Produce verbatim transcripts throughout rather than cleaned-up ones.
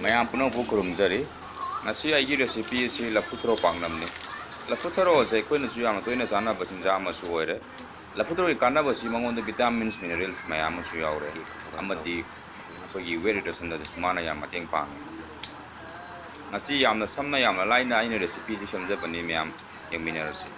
ꯃꯌꯥꯝ ꯄꯨꯝꯅꯃꯛꯄꯨ ꯈꯨꯔꯨꯝꯖꯔꯤ꯫ ꯉꯁꯤ ꯑꯩꯒꯤ recipe ꯑꯁꯤ ꯂꯐꯨ ꯊꯔꯣ ꯄꯥꯛꯅꯝꯅꯤ꯫ ꯂꯐꯨ ꯊꯔꯣ ꯑꯁꯦ ꯑꯩꯈꯣꯏꯅꯁꯨ ꯌꯥꯝꯅ ꯇꯣꯏꯅ ꯆꯥꯅꯕ ꯆꯤꯟꯖꯥꯛ ꯑꯃꯁꯨ ꯑꯣꯏꯔꯦ꯫ ꯂꯐꯨ ꯊꯔꯣꯒꯤ ꯀꯥꯟꯅꯕꯁꯤ ꯃꯉꯣꯟꯗ vitamins, minerals ꯃꯌꯥꯝ ꯑꯃꯁꯨ ꯌꯥꯎꯔꯦ, ꯑꯃꯗꯤ ꯑꯩꯈꯣꯏꯒꯤ weight reductionꯗꯁꯨ ꯃꯥꯅ ꯌꯥꯝ ꯃꯇꯦꯡ ꯄꯥꯡꯉꯤ꯫ ꯉꯁꯤ ꯌꯥꯝꯅ ꯁꯝꯅ, ꯌꯥꯝꯅ ꯂꯥꯏꯅ ꯑꯩꯅ recipeꯁꯤ ꯁꯦꯝꯖꯕꯅꯤ, ꯃꯌꯥꯝ ꯌꯦꯡꯃꯤꯟꯅꯔꯁꯤ꯫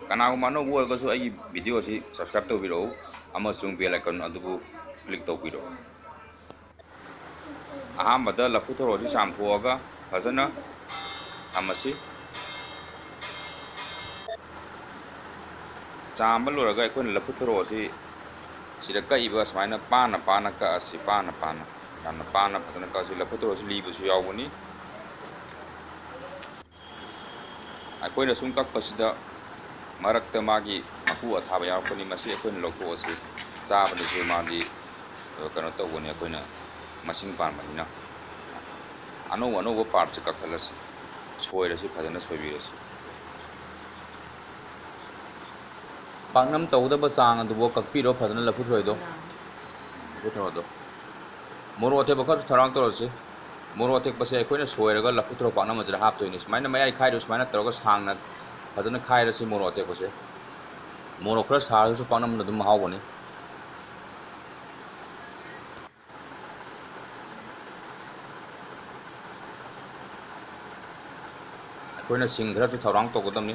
ꯀꯅꯥꯒꯨꯝꯕ ꯑꯅꯧꯕ ꯑꯣꯏꯔꯒꯁꯨ ꯑꯩꯒꯤ videoꯁꯤ subscribe ꯇꯧꯕꯤꯔꯛꯎ ꯑꯃꯁꯨꯡ bell icon ꯑꯗꯨꯕꯨ click ꯇꯧꯕꯤꯔꯛꯎ꯫ ꯑꯍꯥꯟꯕꯗ ꯂꯐꯨ ꯊꯔꯣꯁꯤ ꯆꯥꯝꯊꯣꯛꯑꯒ ꯐꯖꯅ ꯊꯝꯃꯁꯤ꯫ ꯆꯥꯝꯕ ꯂꯣꯏꯔꯒ ꯑꯩꯈꯣꯏꯅ ꯂꯐꯨ ꯊꯔꯣ ꯑꯁꯤ ꯁꯤꯗ ꯀꯛꯏꯕ ꯁꯨꯃꯥꯏꯅ ꯄꯥꯅ ꯄꯥꯅ ꯀꯛꯑꯁꯤ, ꯄꯥꯅ ꯄꯥꯅ, ꯌꯥꯝꯅ ꯄꯥꯅ ꯐꯖꯅ ꯀꯛꯑꯁꯤ꯫ ꯂꯐꯨ ꯊꯔꯣꯁꯤ ꯂꯤꯕꯁꯨ ꯌꯥꯎꯕꯅꯤ꯫ ꯑꯩꯈꯣꯏꯅ ꯁꯨꯝ ꯀꯛꯄꯁꯤꯗ ꯃꯔꯛꯇ ꯃꯥꯒꯤ ꯃꯀꯨ ꯑꯊꯥꯕ ꯌꯥꯎꯔꯛꯄꯅꯤ, ꯃꯁꯤ ꯑꯩꯈꯣꯏꯅ ꯂꯧꯊꯣꯛꯑꯁꯤ꯫ ꯆꯥꯕꯗꯁꯨ ꯃꯥꯗꯤ, ꯑ, ꯀꯩꯅꯣ ꯇꯧꯕꯅꯤ, ꯑꯩꯈꯣꯏꯅ ꯃꯁꯤꯡ ꯄꯥꯟꯕꯅꯤꯅ꯫ ꯑꯅꯧ ꯑꯅꯧꯕ partꯁꯦ ꯀꯛꯊꯠꯂꯁꯤ, ꯁꯣꯏꯔꯁꯤ, ꯐꯖꯅ ꯁꯣꯏꯕꯤꯔꯁꯤ꯫ ꯄꯥꯛꯅꯝ ꯇꯧꯒꯗꯕ ꯆꯥꯡ ꯑꯗꯨꯕꯨ ꯀꯛꯄꯤꯔꯣ ꯐꯖꯅ ꯂꯐꯨ ꯊꯔꯣꯏꯗꯣ꯫ ꯂꯐꯨ ꯊꯔꯣꯗꯣ꯫ ꯃꯣꯔꯣꯛ ꯑꯇꯦꯛꯄ ꯈꯔꯁꯨ ꯊꯧꯔꯥꯡ ꯇꯧꯔꯁꯤ꯫ ꯃꯣꯔꯣꯛ ꯑꯇꯦꯛꯄꯁꯦ ꯑꯩꯈꯣꯏꯅ ꯁꯣꯏꯔꯒ ꯂꯐꯨ ꯊꯔꯣ ꯄꯥꯛꯅꯝ ꯑꯁꯤꯗ ꯍꯥꯞꯇꯣꯏꯅꯤ꯫ ꯁꯨꯃꯥꯏꯅ ꯃꯌꯥꯏ ꯈꯥꯏꯔꯣ, ꯁꯨꯃꯥꯏꯅ ꯇꯧꯔꯒ ꯁꯥꯡꯅ ꯐꯖꯅ ꯈꯥꯏꯔꯁꯤ ꯃꯣꯔꯣꯛ ꯑꯇꯦꯛꯄꯁꯦ꯫ ꯃꯣꯔꯣꯛ ꯈꯔ ꯁꯥꯔꯒꯁꯨ ꯄꯥꯛꯅꯝꯅ ꯑꯗꯨꯝ ꯍꯥꯎꯕꯅꯤ꯫ ꯑꯩꯈꯣꯏꯅ ꯁꯤꯡ ꯈꯔꯁꯨ ꯊꯧꯔꯥꯡ ꯇꯧꯒꯗꯕꯅꯤ꯫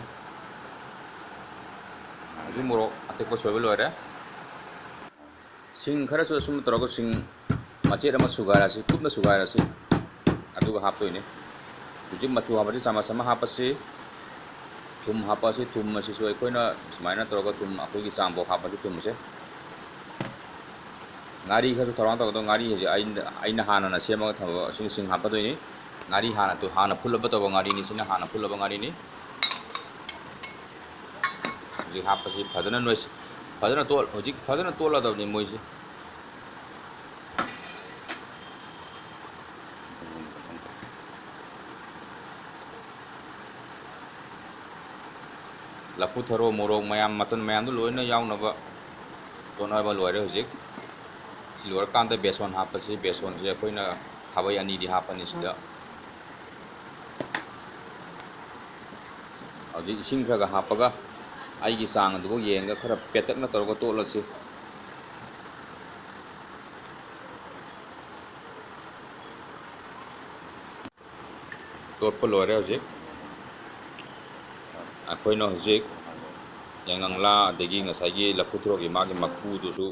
ꯍꯧꯖꯤꯛ ꯃꯣꯔꯣꯛ ꯑꯇꯦꯛꯄ ꯁꯣꯏꯕ ꯂꯣꯏꯔꯦ꯫ ꯁꯤꯡ ꯈꯔꯁꯨ ꯑꯁꯨꯝ ꯇꯧꯔꯒ ꯁꯤꯡ ꯃꯆꯦꯠ ꯑꯃ ꯁꯨꯒꯥꯏꯔꯁꯤ, ꯀꯨꯞꯅ ꯁꯨꯒꯥꯏꯔꯁꯤ꯫ ꯑꯗꯨꯒ ꯍꯥꯞꯇꯣꯏꯅꯤ꯫ ꯍꯧꯖꯤꯛ ꯃꯆꯨ ꯍꯥꯞꯄꯁꯤ ꯆꯥꯃꯁ ꯑꯃ ꯍꯥꯞꯄꯁꯤ꯫ ꯊꯨꯝ ꯍꯥꯞꯄꯁꯤ꯫ ꯊꯨꯝ ꯑꯁꯤꯁꯨ ꯑꯩꯈꯣꯏꯅ ꯁꯨꯃꯥꯏꯅ ꯇꯧꯔꯒ ꯊꯨꯝ ꯑꯩꯈꯣꯏꯒꯤ ꯆꯥꯝꯕꯧ ꯍꯥꯞꯄꯁꯤ ꯊꯨꯝꯁꯦ꯫ ꯉꯥꯔꯤ ꯈꯔꯁꯨ ꯊꯧꯔꯥꯡ ꯇꯧꯒꯗꯧꯕ꯫ ꯉꯥꯔꯤ ꯍꯧꯖꯤꯛ ꯑꯩꯅ, ꯑꯩꯅ ꯍꯥꯟꯅꯅ ꯁꯦꯝꯃꯒ ꯊꯝꯕ ꯑꯁꯤꯒꯤ ꯁꯤꯡ ꯍꯥꯞꯄꯗꯣꯏꯅꯤ꯫ ꯉꯥꯔꯤ ꯍꯥꯟꯅ ꯇꯨ-, ꯍꯥꯟꯅ ꯐꯨꯠꯂꯕ ꯇꯧꯕ ꯉꯥꯔꯤꯅꯤ꯫ ꯁꯤꯅ ꯍꯥꯟꯅ ꯐꯨꯠꯂꯕ ꯉꯥꯔꯤꯅꯤ꯫ ꯍꯧꯖꯤꯛ ꯍꯥꯞꯄꯁꯤ ꯐꯖꯅ ꯅꯣꯏꯁꯤ-, ꯐꯖꯅ ꯇꯣꯠ-, ꯍꯧꯖꯤꯛ ꯐꯖꯅ ꯇꯣꯠꯂꯗꯕꯅꯤ ꯃꯣꯏꯁꯤ꯫ ꯂꯐꯨ ꯊꯔꯣ, ꯃꯣꯔꯣꯛ ꯃꯌꯥꯝ, ꯃꯆꯜ ꯃꯌꯥꯝꯗꯨ ꯂꯣꯏꯅ ꯌꯥꯎꯅꯕ ꯇꯣꯠꯅꯕ ꯂꯣꯏꯔꯦ ꯍꯧꯖꯤꯛ꯫ ꯁꯤ ꯂꯣꯏꯔꯀꯥꯟꯗ ꯕꯦꯁꯣꯟ ꯍꯥꯞꯄꯁꯤ꯫ ꯕꯦꯁꯣꯟꯁꯦ ꯑꯩꯈꯣꯏꯅ ꯈꯥꯕꯩ ꯑꯅꯤꯗꯤ ꯍꯥꯞꯄꯅꯤ ꯁꯤꯗ꯫ ꯍꯧꯖꯤꯛ ꯏꯁꯤꯡ ꯈꯔ ꯈꯔ ꯍꯥꯞꯄꯒ ꯑꯩꯒꯤ ꯆꯥꯡ ꯑꯗꯨꯒ ꯌꯦꯡꯉꯒ ꯈꯔ ꯄꯦꯠꯇꯛꯅ ꯇꯧꯔꯒ ꯇꯣꯠꯂꯁꯤ꯫ ꯇꯣꯠꯄ ꯂꯣꯏꯔꯦ ꯍꯧꯖꯤꯛ꯫ ꯑꯩꯈꯣꯏꯅ ꯍꯧꯖꯤꯛ ꯌꯥꯏꯉꯪꯂꯥ ꯑꯗꯒꯤ ꯉꯁꯥꯏꯒꯤ ꯂꯐꯨ ꯊꯔꯣꯒꯤ ꯃꯥꯒꯤ ꯃꯀꯨꯗꯨꯁꯨ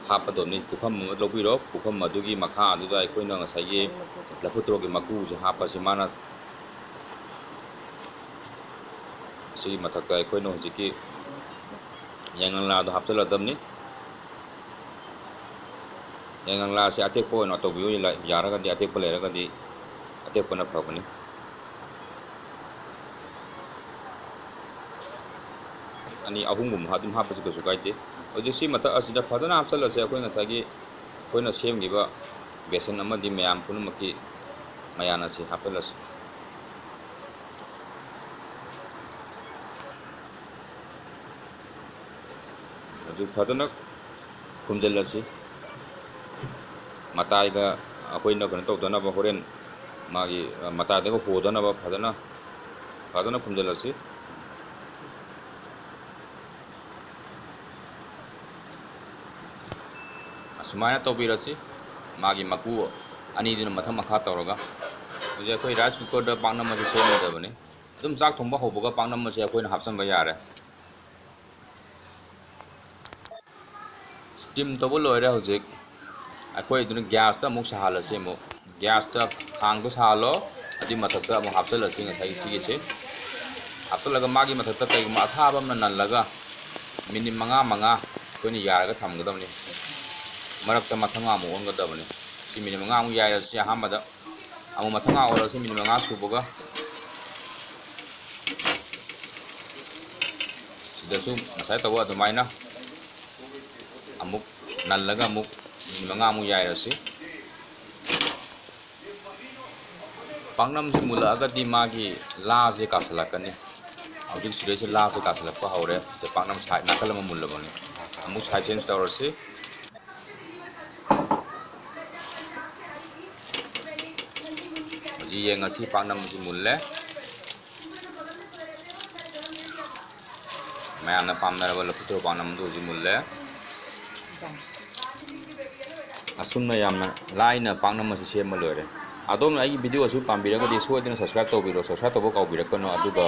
ꯍꯥꯞꯀꯗꯕꯅꯤ꯫ ꯄꯨꯈꯝ ꯑꯃ ꯂꯧꯕꯤꯔꯣ꯫ ꯄꯨꯈꯝ ꯑꯗꯨꯒꯤ ꯃꯈꯥ ꯑꯗꯨꯗ ꯑꯩꯈꯣꯏꯅ ꯉꯁꯥꯏꯒꯤ ꯂꯐꯨ ꯊꯔꯣꯒꯤ ꯃꯀꯨꯁꯦ ꯍꯥꯞꯄꯁꯤ꯫ ꯃꯥꯅ ꯁꯤꯒꯤ ꯃꯊꯛꯇ ꯑꯩꯈꯣꯏꯅ ꯍꯧꯖꯤꯛꯀꯤ ꯌꯥꯏꯉꯪꯂꯥꯗꯣ ꯍꯥꯞꯆꯤꯜꯂꯗꯕꯅꯤ꯫ ꯌꯥꯏꯉꯪꯂꯥꯁꯦ ꯑꯇꯦꯛꯄ ꯑꯣꯏꯅ ꯇꯧꯕꯤꯌꯨ, ꯌꯥꯔꯒꯗꯤ ꯑꯇꯦꯛꯄ ꯂꯩꯔꯒꯗꯤ ꯑꯇꯦꯛꯄꯅ ꯐꯕꯅꯤ꯫ ꯑꯅꯤ ꯑꯍꯨꯝꯒꯨꯝꯕ ꯑꯗꯨꯝ ꯍꯥꯞꯄꯁꯨ ꯀꯩꯁꯨ ꯀꯥꯏꯗꯦ꯫ ꯍꯧꯖꯤꯛ ꯁꯤ ꯃꯊꯛ ꯑꯁꯤꯗ ꯐꯖꯅ ꯍꯥꯞꯆꯤꯜꯂꯁꯦ꯫ ꯑꯩꯈꯣꯏ ꯉꯁꯥꯏꯒꯤ ꯑꯩꯈꯣꯏꯅ ꯁꯦꯝꯈꯤꯕ ꯕꯦꯁꯟ ꯑꯃꯗꯤ ꯃꯌꯥꯝ ꯄꯨꯝꯅꯃꯛꯀꯤ ꯃꯌꯥꯟ ꯑꯁꯤ ꯍꯥꯞꯆꯤꯜꯂꯁꯤ꯫ ꯍꯧꯖꯤꯛ ꯐꯖꯅ ꯈꯨꯝꯖꯤꯜꯂꯁꯤ꯫ ꯃꯇꯥꯏꯗ ꯑꯩꯈꯣꯏꯅ ꯀꯩꯅꯣ ꯇꯧꯗꯅꯕ, ꯍꯣꯔꯦꯟ ꯃꯥꯒꯤ, ꯑ, ꯃꯇꯥꯏꯗꯒ ꯍꯣꯗꯅꯕ ꯐꯖꯅ, ꯐꯖꯅ ꯈꯨꯝꯖꯤꯜꯂꯁꯤ꯫ ꯑꯁꯨꯃꯥꯏꯅ ꯇꯧꯕꯤꯔꯁꯤ꯫ ꯃꯥꯒꯤ ꯃꯀꯨ ꯑꯅꯤꯗꯨꯅ ꯃꯊꯛ ꯃꯈꯥ ꯇꯧꯔꯒ꯫ ꯍꯧꯖꯤꯛ ꯑꯩꯈꯣꯏ rice cookerꯗ ꯄꯥꯛꯅꯝ ꯑꯁꯤ ꯁꯦꯝꯒꯗꯕꯅꯤ꯫ ꯑꯗꯨꯝ ꯆꯥꯛ ꯊꯣꯡꯕ ꯍꯧꯕꯒ ꯄꯥꯛꯅꯝ ꯑꯁꯤ ꯑꯩꯈꯣꯏꯅ ꯍꯥꯞꯆꯤꯟꯕ ꯌꯥꯔꯦ꯫ Steam ꯇꯧꯕ ꯂꯣꯏꯔꯦ꯫ ꯍꯧꯖꯤꯛ ꯑꯩꯈꯣꯏ ꯑꯗꯨꯅ gasꯇ ꯑꯃꯨꯛ ꯁꯥꯍꯜꯂꯁꯤ꯫ ꯑꯃꯨꯛ gasꯇ ꯈꯥꯡꯗꯣ ꯁꯥꯍꯜꯂꯣ꯫ ꯑꯗꯨꯒꯤ ꯃꯊꯛꯇ ꯑꯃꯨꯛ ꯍꯥꯞꯆꯤꯜꯂꯁꯤ ꯉꯁꯥꯏꯒꯤ ꯁꯤꯒꯤꯁꯦ꯫ ꯍꯥꯞꯆꯤꯜꯂꯒ ꯃꯥꯒꯤ ꯃꯊꯛꯇ ꯀꯩꯒꯨꯝꯕ ꯑꯊꯥꯕ ꯑꯃꯅ ꯅꯜꯂꯒ minute ꯃꯉꯥ ꯃꯉꯥ ꯑꯩꯈꯣꯏꯅ ꯌꯥꯏꯔꯒ ꯊꯝꯒꯗꯕꯅꯤ꯫ ꯃꯔꯛꯇ ꯃꯊꯪ ꯑꯃꯨꯛ ꯑꯣꯟꯒꯗꯕꯅꯤ꯫ ꯁꯤ minute ꯃꯉꯥꯃꯨꯛ ꯌꯥꯏꯔꯁꯤ ꯑꯍꯥꯟꯕꯗ꯫ ꯑꯃꯨꯛ ꯃꯊꯪ ꯑꯣꯜꯂꯁꯤ minute ꯃꯉꯥ ꯁꯨꯕꯒ꯫ ꯁꯤꯗꯁꯨ ꯉꯁꯥꯏ ꯇꯧꯕ ꯑꯗꯨꯃꯥꯏꯅ ꯑꯃꯨꯛ ꯅꯜꯂꯒ ꯑꯃꯨꯛ minute ꯃꯉꯥꯃꯨꯛ ꯌꯥꯏꯔꯁꯤ꯫ ꯄꯥꯛꯅꯝꯁꯤ ꯃꯨꯜꯂꯛꯑꯒꯗꯤ ꯃꯥꯒꯤ ꯂꯥꯁꯦ ꯀꯥꯁꯤꯜꯂꯛꯀꯅꯤ꯫ ꯍꯧꯖꯤꯛ ꯁꯤꯗꯩꯁꯤ ꯂꯥꯁꯦ ꯀꯥꯁꯤꯜꯂꯛꯄ ꯍꯧꯔꯦ꯫ ꯁꯤꯗ ꯄꯥꯛꯅꯝ side ꯅꯥꯀꯜ ꯑꯃ ꯃꯨꯜꯂꯕꯅꯤ꯫ ꯑꯃꯨꯛ side change ꯇꯧꯔꯁꯤ꯫ ꯍꯧꯖꯤꯛ ꯌꯦꯡꯉꯁꯤ, ꯄꯥꯛꯅꯝꯁꯤ ꯃꯨꯜꯂꯦ꯫ ꯃꯌꯥꯝꯅ ꯄꯥꯝꯅꯔꯕ ꯂꯐꯨꯊꯔꯣ ꯄꯥꯛꯅꯝꯗꯨ ꯍꯧꯖꯤꯛ ꯃꯨꯜꯂꯦ꯫ ꯑꯁꯨꯝꯅ ꯌꯥꯝꯅ ꯂꯥꯏꯅ ꯄꯥꯛꯅꯝ ꯑꯁꯤ ꯁꯦꯝꯕ ꯂꯣꯏꯔꯦ꯫ ꯑꯗꯣꯝꯅ ꯑꯩꯒꯤ video ꯑꯁꯤ ꯄꯥꯝꯕꯤꯔꯒꯗꯤ ꯁꯣꯏꯗꯅ subscribe ꯇꯧꯕꯤꯔꯣ, subscribe ꯇꯧꯕ ꯀꯥꯎꯕꯤꯔꯛꯀꯅꯨ꯫ ꯑꯗꯨꯒ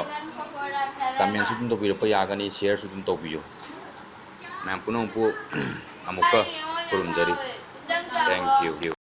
comment ꯁꯨ ꯑꯗꯨꯝ ꯇꯧꯕꯤꯔꯛꯄ ꯌꯥꯒꯅꯤ, share ꯁꯨ ꯑꯗꯨꯝ ꯇꯧꯕꯤꯌꯨ꯫ ꯃꯌꯥꯝ ꯄꯨꯝꯅꯃꯛꯄꯨ ꯑꯃꯨꯛꯀ ꯈꯨꯔꯨꯝꯖꯔꯤ꯫ Thank you꯫